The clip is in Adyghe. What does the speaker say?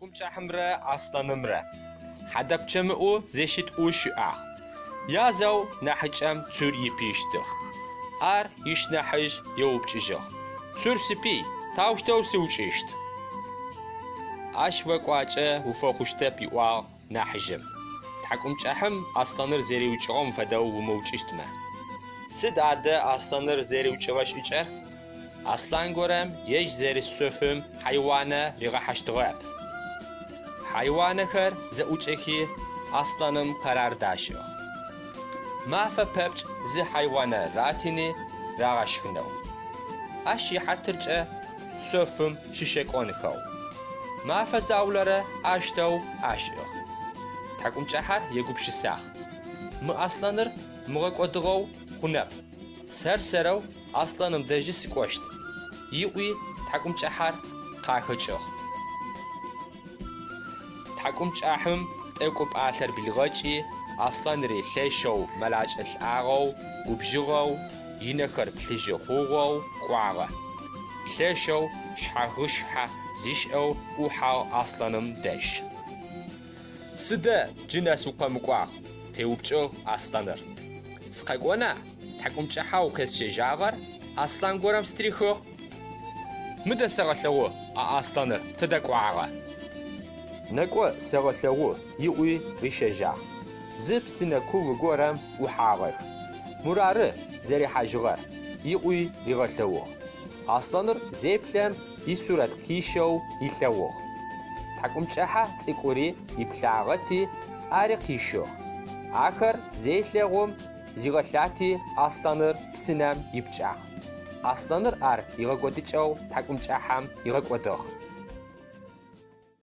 Тхьакӏумкӏыхьэмрэ аслъанымрэ. Хьадэпчэмыӏу зэшитӏу щыӏагъ. Язэу нахьыкӏэм цур ипыищтыгъ. Ар ышнахьыжъ еупчӏыжьыгъ: Цур сипый, таущтэу сыукӏыщт? Ащ о кӏуачӏэ уфэхъущтэп, ыӏуагъ нахьыжъым. Тхьакӏумкӏыхьэм аслъаныр зэриукӏыгъэм фэдэу умыукӏыщтмэ. Сыд адэ аслъаныр зэриукӏыгъэ шӏыкӏэр? Аслъан горэм ежь зэрыс шъофым хьайуанэ ригъахьэщтыгъэп. Хьайуанэхэр зэӏукӏэхи, аслъаным къэрар дашӏыгъ. Мафэ пэпчъ зы хьайуанэ ратыни рагъэшхынэу. Ащ ихьатыркӏэ шъофым щышэкӏонхэу. Мафэ заулэрэ аущтэу ашӏыгъ. Тхьакӏумкӏыхьэр егупшысагъ. Мы аслъаныр мыгъэкӏодыгъэу хъунэп. Сэр-сэрэу аслъаным дэжьы сыкӏощт, ыӏуи тхьакӏумкӏыхьэр къахэкӏыгъ. Тхьакӏумкӏыхьэм тӏэкӏу пӏалъэр блигъэкӏи, аслъанри лъэшэу мэлакӏэ лӏагъэу, губжыгъэу, ынэхэр плъыжьы хъугъэу кӏуагъэ. Лъэшэу шъхьагъышъхьэ зишӏэу ӏухьагъ аслъаным дэжь. Сыда джы нэс укъэмыкӏуагъ? къеупчӏыгъ аслъаныр. Сыкъэкӏона? Тхьакӏумкӏыхьэу къесщэжьагъэр аслъан горэм стырихыгъ. Мыдэ сэгъэлъэгъу а аслъаныр тыдэ кӏуагъа? Нэкӏо сэгъэлъэгъу, ыӏуи рищэжьагъ. Зы псынэ куу горэм ӏухьагъэх. Мурары зэрихьажьыгъэр, ыӏуи ригъэлъэгъугъ. Аслъаныр зеплъэм исурэт къищэу ылъэгъугъ. Тхьакӏумкӏыхьэ цӏыкӏури иплъагъэти, ари къищыгъ. Ахэр зелъэгъум, зигъэлъати аслъаныр псынэм ипкӏагъ. Аслъаныр ар игъэкӏодыкӏэу тхьакӏумкӏыхьэм ыгъэкӏодыгъ.